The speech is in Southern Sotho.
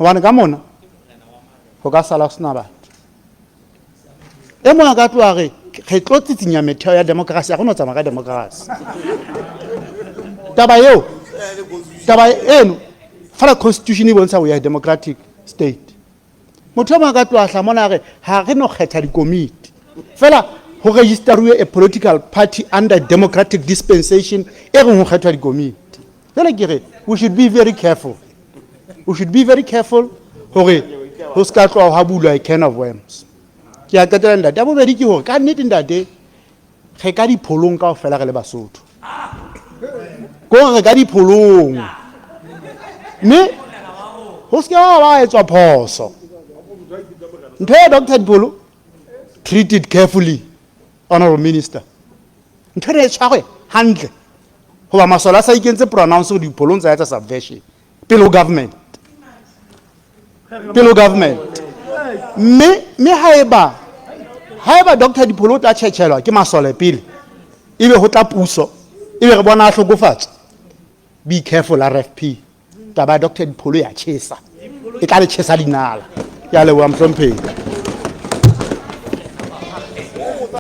Hobane ka mona ho ka sala ho sena batho. E mong a ka tloha re re tlo tsitsinya metheo ya democracy, ha re no tsamaya ka democracy. Taba eo, taba eno fela constitution e bontsha we are a democratic state. Motho e mong a ka tloha hla mona a re ha re no kgetha dikomiti fela ho registeruwe a political party under democratic dispensation e reng ho kgethwa dikomiti. Jwale ke re we should be very careful, we should be very careful hore ho se ka tloha hwa bulwa a can of worms. Ke a qetela ntate. Ya bobedi ke hore ka nnete ntate re ka dipholong kaofela re le Basotho, ko re ka dipholong mme ho se ke wa ba etswa phoso. Ntho ya Dr Dipholo, treat it carefully, honorable minister. Ntho ena e tshwarwe hantle hoba masole a sa ikentse pronounce hore dipholong tsa etsa subversion pele ho government, pele ho government. Mme mme haeba haeba Dr Dipholo o tla tjhetjhelwa ke masole pele ebe ho tla puso ebe re bona a hlokofatswa, be careful RFP. Taba ya Dr Dipholo ya tjhesa, e tla le tjhesa dinala. Ke a leboha mohlomphehi.